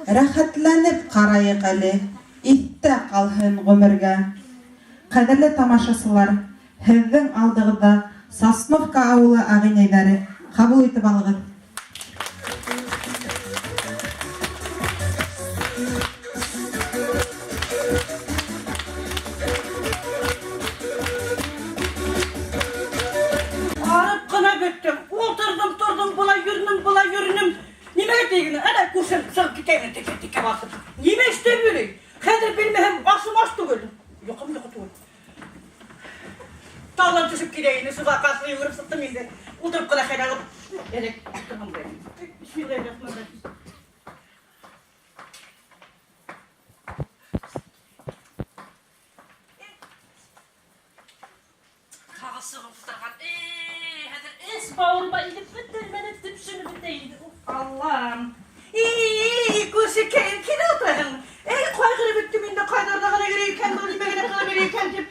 Рәхәтләнеп ҡарайыҡ әле, Иҫтә ҡалһын ғүмергә. Ҡәҙерле тамашасылар, һеҙҙең алдығыҙҙа Сосновка ауылы ағинәйҙәре. Ҡабул итеп алығыҙ. Арып ҡына бөттөм. Ултырҙым, торҙом, былай йөрөнөм, былай йөрөнөм. Нимәгә тейгенә? Әнә күршем сығып китә инде текә-текә баҫып. Нимә эшләп йөрөй? Хәҙер белмәһәм, ашым аш түгел. Йоҡом йоҡо түгел. Тауҙан төшөп килә инде, шуға ҡаршы йүгереп сыҡтым инде. Ултырып ҡына хәл алып, әле торған булайым. Бисмиллаһир-рахманир-рахим. Тағы сығып утырған. Эй, хәҙер эс бауырыма инеп бөтөрмәне төпшөнөп бөтә инде. Уф, Аллам. И, күршекәем, килә утыраһың. Эй, ҡайғырып бөттөм инде, ҡайҙарҙа ғына йөрөй икән был, нимә генә ҡылып йөрөй икән тип.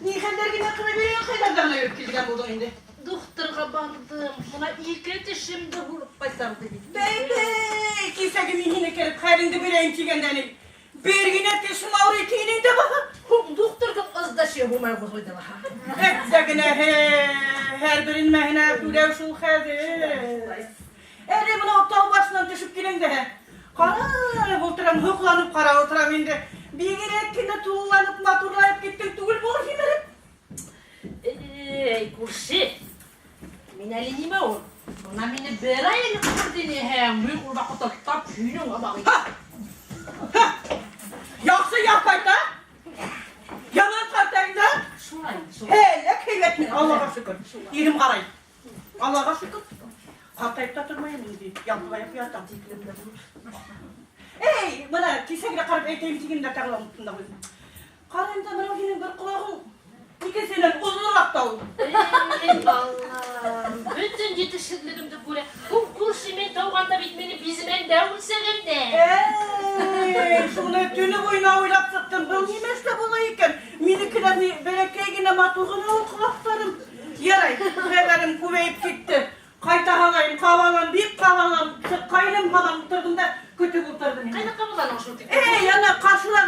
Ни хәлләр генә ҡылып йөрөй, ҡайҙарҙа ғына йөрөп килгән булдың инде. Духтырға барҙым, мына ике тешемде һурып ҡайтарҙы бит. Бәй-бәй, кисәге мин һине кереп хәлеңде беләйем тигәндә ни. Бер генә тешем ауырый тигәнең дә баһа. Духтырҙың ызда булмай ҡуйҙы баһа. Әттә генә һәр беренмәһенә түләү шул хәҙер. Әле бына тау башынан төшөп киләң дә. Ҡарап ултырам, һоҡланып ҡарап ултырам инде. Бигерәк кенә тулыланып, матурлайып киттең түгел был һимереп. Эй, күрше, мин әле нимә ул? Бына мине бер ай элек күрҙе һәм мин ул ваҡытта тап һинең һымаҡ. Һа! Һа! Яҡшы яҡ ҡайта. Яман ҡартайың да. Шулай, шулай. Һәләк һәйбәт мин, Аллаға шөкөр. Ирем ҡарай. Аллаға шөкөр. Ҡартайып та тормайым инде, ялпылайып ятам. Эй, бына кисә генә ҡарап әйтәйем тигәндә тағы ла оноттом да ҡуйҙым. Ҡарайым да, бынау һинең бер ҡолағың икенсеһенән оҙонораҡ та ул. Эй, балам, бөтөн етешһеҙлегемде күрә. Ул күрше мин тыуғанда бит мине бизмәндә үлсәгәндә. Эй, шуны төнө буйына уйлап сыҡтым. Был нимә эшләп була икән? Минекеләр ни бәләкәй генә матур ғына ул ҡолаҡтарым. Ярай, хәбәрем күбәйеп китте. Ҡайта һалайым, ҡабалан, бик ҡабалан. Сыҡҡайным һаман ултырҙым да көтөп ултырҙым инде. Ҡайҙа ҡабаланың шул тиклем? Эй, ана ҡаршыла